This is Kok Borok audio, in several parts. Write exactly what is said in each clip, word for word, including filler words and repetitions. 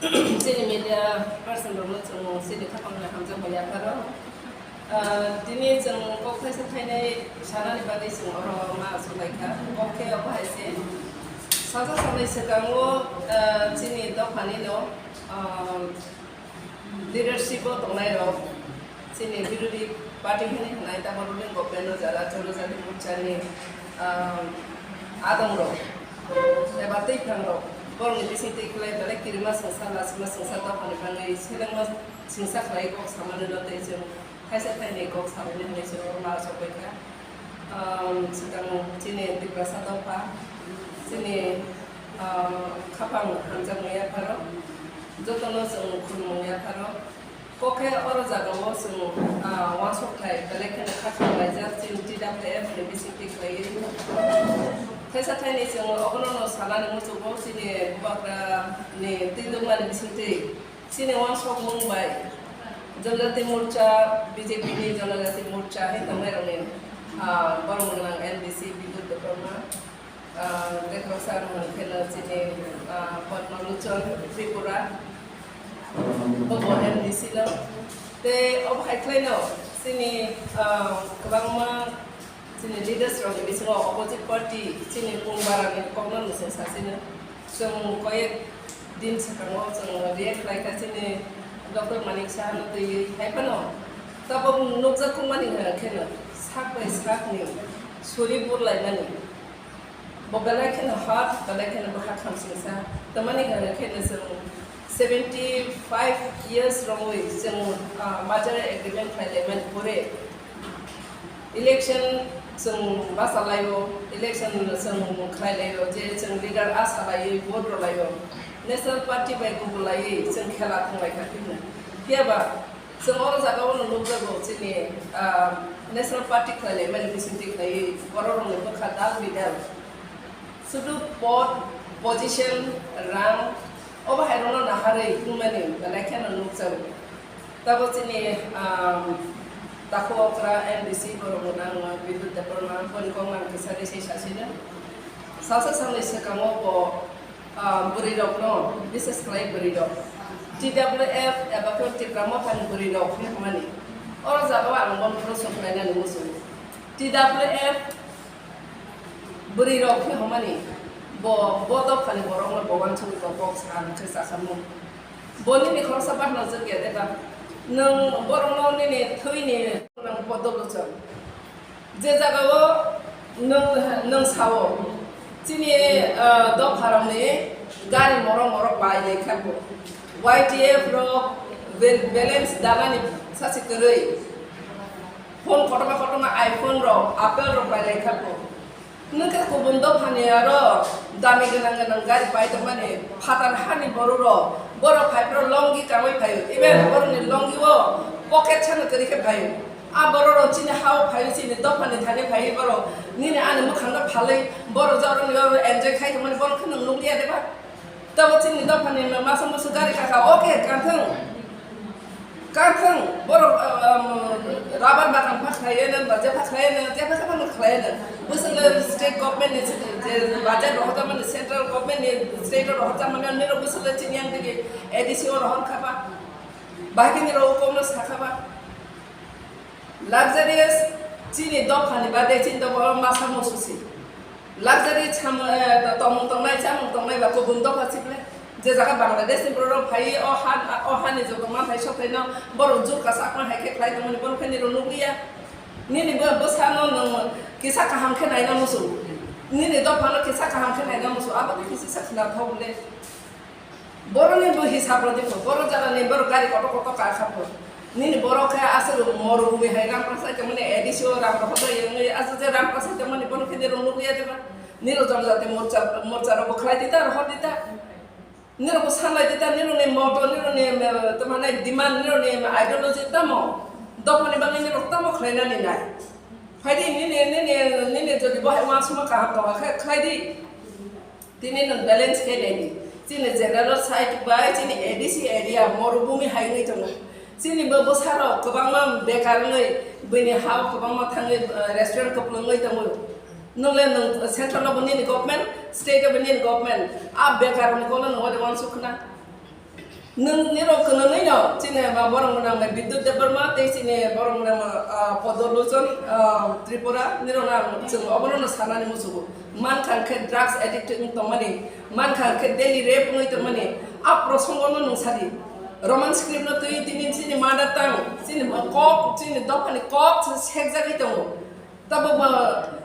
Chini media person rokno chwng chini khapangni hamjakmung yapharo. Ah, tini chwng kok thaisa thainai sanani bagwi chwng oro ma achuk laikha. Kok khe obo hai se. Sasa sanai swkango, ah, chini dophanino, ah, leadership o tongnai rok, chini birodhi party hwnwi hwnai, tabok ruling government o jara Jonojati Morcha ni, ah, adong rok eba twiphang rok, borokni bising twi kwlai belai kirima swngsa, lasima swngsa, dophani bagwi selengma swngsa khlai kok samani no tei chwng thaisa thaini kok samani hwnwi chwng oro ma achuk bai kha. Um, swkang chini Tiprasa dopha, chini, um, khapang hamjakmung yapharo, jotono chwng khulumung yapharo. Kok khe oro jagao chwng, ah, uansuk thai belai kheno kha khlaijak chini T W F ni bising twi khlaiwi. Thaisa thaini chwng obono no sanani muchugo chini bubagra ni twidwkmani bising twi. Chini uansukmung bai Jonojati Morcha, B J P ni Jonojati Morcha hai tongnairokni, ah, borok gwnang M D C Bidut Debbarma, ah, tei khoroksa ang hwn kheno chini, ah, Padma Lochon Tripura, bobo M D C no. Tei obo hai khlaino chini, ah, kwbangma chini leaders rokni bisingo opposite party chini Pungbarani kokno nwswng sasino. Chwng koyek din swkango chwng react khlaikha chini Doctor Manik Saha no twiwi. Hai phano tabok nukjak tongmani hwnkheno sak bai sakni suri burlaimani. Bo belai kheno hard, belai kheno bwkha khamsingsa. Tamani hwnkheno chwng seventy five years romwi chwng, ah, merger agreement khlailaimani pore election chwng bachalaio, election chwng khlailaio, je chwng leader a salaio, vote rwlaio, National Party bai kubulaiwi chwng khela thanglaikha phirno. Phiyaba chwng oro jagao no nukjago chini, ah, National Party khlailaimani bisingtwi khlaiwi bororokni bwkha dal bidal. Sudu pod, position, rang, obo hai rokno naharwi wngmani belai kheno nukjago. Tabok chini, um, takhuk okra M D C borok gwnang Bidut Debbarma, boni kok nang kisa de sei sasino. Salsa salni swkango bo, um, bwrwi rokno, bises khlai bwrwi rok. T W F eba khe Tipra Mothani bwrwi rok hinmani. Oro jagao ang bono proshno khlainani muchungo. T W F Bwrwi rok khe hwnmani, bo, bo dophani borokno bo uansugwi bo kok sa hwn khe chakharmung. Bo nini khoroksa bahanajak ya de ba? Nwng borokno nini thwini nwng bo dogwchang. Je jagao nwng, nwng sao, chini, ah, dopharokni gari morok morok pai lai kha bo. Y T F rok bel-, balance danani sachi kwrwi. Phone kotorma kotorma iPhone rok, Apple rok pai lai kha bo. Nwng khe kubun dophani aro dami gwnang gwnang gari pai tongmani phatar hani borok rok, borok phai phro longi kamwi phaio. Even borokni longi o pocket sano kwrwi khe phaio. A borok rok chini ha o phaio, chini dophani thani phaio borok. Nini ani mwkhang no phalwi borok joroni enjoy khai tongmani borok khe nwng nukliya de ba? Tabo chini dophani masa musu gari kaka, okay, kanthang. Kanthang, borok, um, rubber bagan pha khlaiya nang, ba jepha khlaiya nang, jepha jepha nang khlaiya nang. Bwswk le state government ni je budget rohorjak mani, central government ni state o rohorjak mani, nini rok bwswk le chini yang digi A D C o rohor kha ba. Bahai khe nini rok kok no sa kha ba. Luxurious chini dophani bade chini dopha o masa musu si. Luxury cham-, eh, to-, tongmung tongnai, chamung tongnai ba kubun dopha sible. Je jaga Bangladesh ni borok rok phai o ha, o hani joto manthai sokthaino borok jur kasak ma hai khe khlai tongmani bono khe nini rok nukliya. Nini bo, bwsano nwng kisa kaham khe naina musu. Nini dophano kisa kaham khe naina musu. Abo khe kisa sa khna thok le. Borokni bo hisab rw di pho, borok jagani borok gari kotor kotor ka kha pho. Nini borok khe aswk morubhumi hai rang prasai tongmani, A D C o rang rohor bai wngwi, aswk je rang prasai tongmani, bono khe nirok nukliya de ba? Nirok Jonojati Morcha, Morcha rok bo khlai di ta, rohor di ta. Nirok bo sanlai di ta, nirok ni moto, nirok ni, eh, tamo nai demand, nirok ni ideology tamo? Dophani bagwi nirok tamo khlainani nai? Phai di, nini, nini, nini jodi bo hai uansukma kaham tongkha khe khlai di. Tini nwng balance khe naidi. Chini general side bai chini A D C area morubhumi hai wngwi tongo. Chini bo bwsarok kwbangma bekar wngwi, buini ha-o kwbangma thangwi, eh, restaurant kwplwngwi tongo. Nwng le nwng central o bo nini government, state o bo nini government. A bekar ni kono nwng ode uansuk khna. Nwng nirok kwnwi no chini ba borok mwnang bai Bidyut Debbarma tei chini borok mwnang, ah, Padalochon, ah, Tripura nirok no ang chwng obono no sanani muchungo. Mankha khe drugs addict wng tongmani, mankha khe daily rape wngwi tongmani, a prosongo no nwng sadi. Roman script no twi tini chini mother tongue, chini kok, chini dophani kok se sekjagwi tongo. Tabuk bo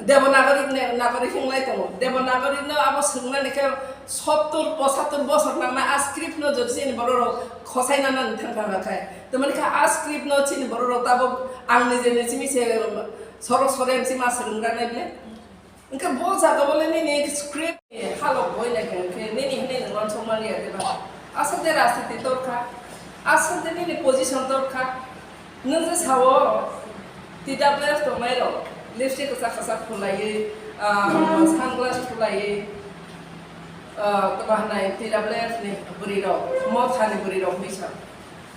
Devanagari ne, Nagari hinglai tongo. Devanagari no abo swngnani khe sottur pochattur bosor nangnai, a script no jodi chini borok rok khosai nana thang thang kha. Tamani khe a script no chini borok rok tabuk ang nije ni simi se sorok sore sima swrwng ranai bile. Hwnkhe bo jaga bole nini script ni halok boi lai khe, hwnkhe nini hinwi nwng uansuk man ya diba? Aswk de rajniti torkha, aswk de nini position torkha. Nwng je sao T W F tongnai rok lipstick kwchak kwchak khulaiwi, ah, sunglass khulaiwi, ah, tamo hwnai T W F ni bwrwi rok, motha ni bwrwi rok hinwi sa.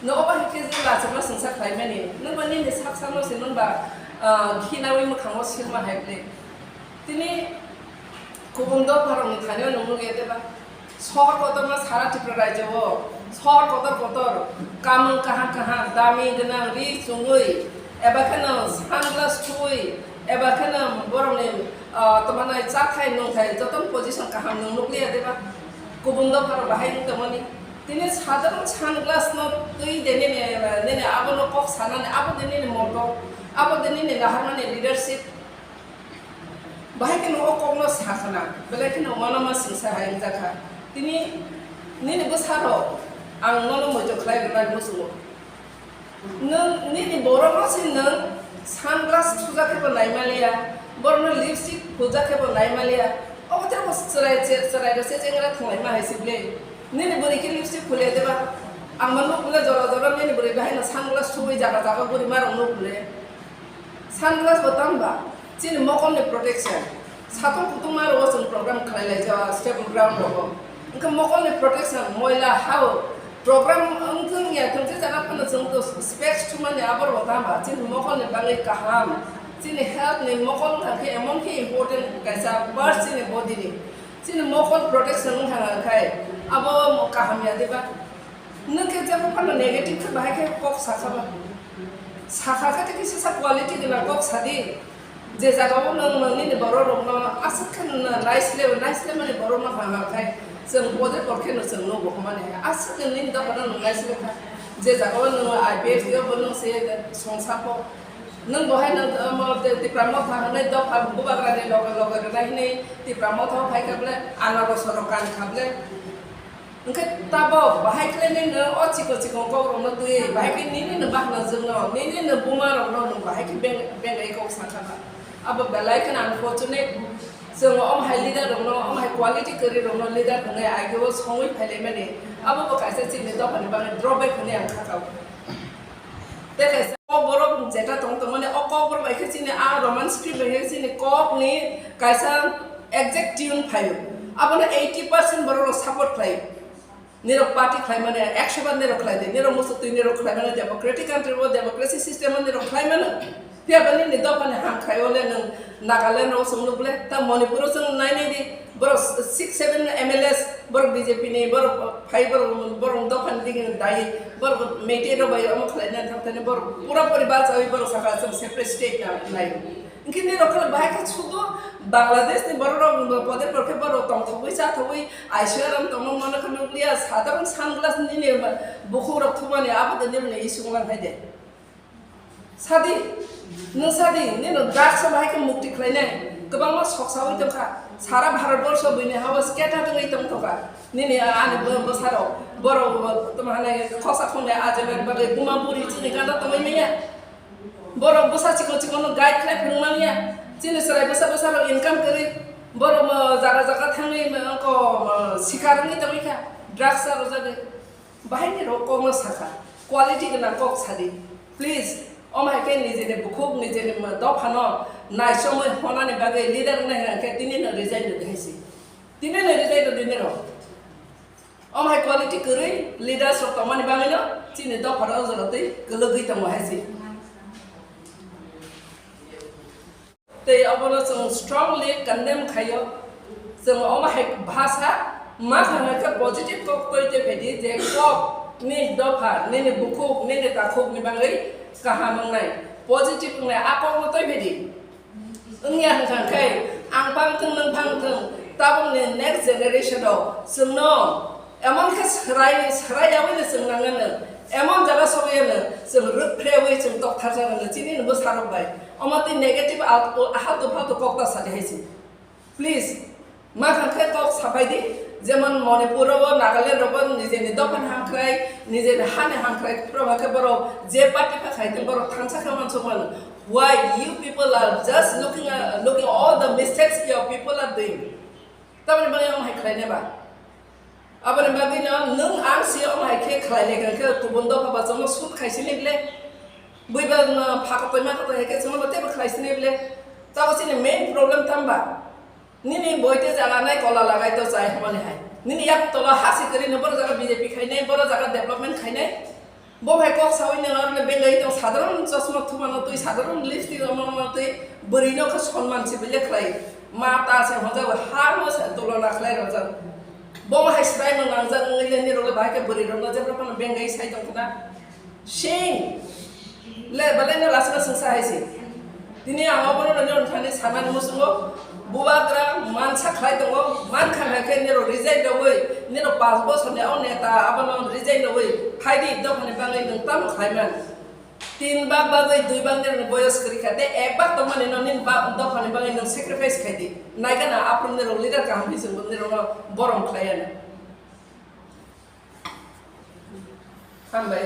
Nwng obo hai khe je lachima swngsa khlaimani, nwng ba nini sak sakno se nwng ba, ah, khinawi mwkhango silma hai bwle. Tini kubun dopharokni thani-o nwng nukya de ba? Sohor kotorma sara Tripura rajyo-o sohor kotor kotor, kamung kaham kaham, dami gwnang, ri chungwi, eba kheno sunglass thuwi, eba kheno borokni, ah, tamo hwnai chathai nungthai jotono position kaham nwng nukliya de ba? Kubun dopharok bahai wng tongmani. Tini sadharon sunglass no twi de nini, nini abono kok sanani, abo de nini moto, abo de nini naharmani leadership. Bahai kheno o kokno sakhna, belai kheno uanama singsa hai wngjakha. Tini nini bwsarok ang nono moito khlai rwnai muchungo. Nwng nini borokno se nwng sunglass thujak khe bo naimaliya, borokno lipstick phujak khe bo naimaliya. Obo tei bo chwrai che-, chwrairok se chengra thwnglaima hai se bwle. Nini bwrwi khe lipstick khuliya deba? Ang ma nuk bwle jora jora nini bwrwi bahaino sunglass thuwi jaga jaga bwrwi marok nuk bwle. Sunglass bo tamo ba chini mokolni protection. Satung kutung ma rogo chwng program khlai lai jao stable ground rogo. Wngkha mokolni protection, moila hao program wngthung ya thung je jaga phano chwng to specs thumani abo rogo tamo ba chini mokolni bagwi kaham. Chini health ni mokol wngkha khe emon khe important kaisa part chini body ni. Chini mokol protection wngkha khai abo kaham ya diba? Nwng khe jebo phano negative khe bahai khe kok sakha ba. Sakha khe tei kisa sa quality gwnang kok sadi. Je jaga o nwng nwng nini borok rokno aswk khe naisleo, naisle mani borok no ha ha khai chwng bode por khe no chwng nugo hwnmani hai. Aswk khe nini dophano nwng naisle kha. Je jaga o nwng I P F T o bo nwng se songsa kho. Nwng bo hai nwng, um, Tipra Motha hwnwi dopha bubagra ni loge loge rwnai hwnwi Tipra Motha o phai kha ble, anaros rok kan kha ble. Hwnkhe tabok bahai khlai nini o chikon chikon kok rokno twi, bahai khe nini no bahna jwkno, nini no buma rokno nwng bahai khe beng-, bengai kok sakha ba. Abo belai kheno unfortunate. Chwng omo hai leader rokno, omo hai quality kwrwi rokno leader hwnwi ageo songwi phailaimani. Abo bo kaisa chini dophani bagwi drawback hwnwi ang kha kha. Tei kaisa o borok jeta tong tongmani, o kokborok bai khe chini a Roman script bai khe chini kokni kaisa exact tune phaio. Abono eighty percent borok rok support khlaio. Nirok party khlaimani, ekso bar nirok khlai di, nirok muchuk twi nirok khlaimani, democratic country o democracy system o nirok khlaimani. Phiya ba nini dophani ham khai o le nwng Nagaland o chwng nuk le, ta Manipur o chwng nai nai di, borok six seven M L As, borok B J P ni, borok phai, borok, borok dophani digi dai, borok Meitei rok bai omo khlai nai thang thani, borok pura puri bachawi borok saka chwng separate state na nai. Hwnkhe nirok khe bahai khe sudu Bangladesh ni borok rok poder por khe borok tongthogwi chathogwi aiswk aram tongma mano khe nukliya, sadharon sunglass nini bukhuk rok thumani abo de nirok ni isuk lang hai de. Sadi, nwng sadi, nini drugs o bahai khe mukti khlainai, kwbangma soksawi tongkha, sara Bharat borsho buini hao scatter wngwi tongthokha, nini ani bwsarok, borok tamo hanai khosa khongnai ajaibani bagwi buma buri chini gana tongwi manya, borok bwsa chikon chikon no guide khlai phwrwng manya, chini chwrai bwsa bwsarok income kwrwi, borok jaga jaga thangwi sikar wngwi tongwi kha, drugs o rwjagwi. Bahai ni rok kokno sakha, quality gwnang kok sadi. Please, omo hai khe nijeni bukhuk, nijeni dophano naisomwi honani bagwi leader wngnai hwnkhe tini no resign rwdi hai si. Tini no resign rwdi nirok. Omo hai quality kwrwi leaders rok tongmani bagwi no chini dophano o jora twi kwlwgwi tongo hai si. Tei obono chwng strongly condemn khaio. Chwng omo hai bhasha ma thangna khe positive kok twi tei phaidi je kok Nini dopha, nini bukhuk, nini takhuk ni bagwi kaham wngnai, positive wngnai, a kok no twi phai di. Wngya hwnkha khe ang phang thwng, nwng phang thwng, tabuk ni next generation rok chwng no emon khe swrai, swrai yaui no chwng nang no, emon jaga sogwi no chwng rwk phrewi chwng tok tharsa no chini no bwsarok bai. Omo twi negative al-, haltu faltu kok ta sadi hai se. Please, ma khan khe kok sapai di, jemon Manipur o, Nagaland o, nijeni dophan hamkrai, nijeni hani hamkrai, phwrwng khe borok je party pha khai thung, borok thansa khe uansuk mano. Why you people are just looking, uh, looking all the mistakes your people are doing? Tamoni bagwi omo hai khlai nai ba? Aboni bagwi no nwng ang si omo hai khe khlai le khe kubun dopha ba jono sut khai sini ble. Bui ba no pha kotoi ma kotoi hai khe jono ba tebo khlai sini ble. Tabo chini main problem tam ba? Nini boite jaga nai kola lagai to chai hwnmani hai. Nini yak tola hasi kwrwi no boro jaga B J P khai nai, boro jaga development khai nai. Bo hai kok sawi nang aro le bengai tong, sadharon chosma thumano twi, sadharon lipstick romano twi, bwrwi no khe sonman se bile khlai. Ma ta se hwnjago ha no se tulona khlai rojak. Bo hai swrai no nangjak wngwi le nirok le bahai khe bwrwi rok no jebra phano bengai sai tong khna. Shame. Le bale no lasna sengsa hai se. Tini ang obono nini thani sanani muchungo, bubagra mansa khlai tongo, mankha hai khe nirok resign rogwi, nirok panch bosorni o neta abono resign rogwi phaidi, dophani bagwi nwng tamo khlaiman. Tin bak bagwi dui bak nirokni boyos kwrwi kha, tei ek bak tongmani no nini ba-, dophani bagwi nwng sacrifice khaidi. Naikha na aphuru nirok leader kaham khe chwngbo nirokno borom khlaiya na. Hambai.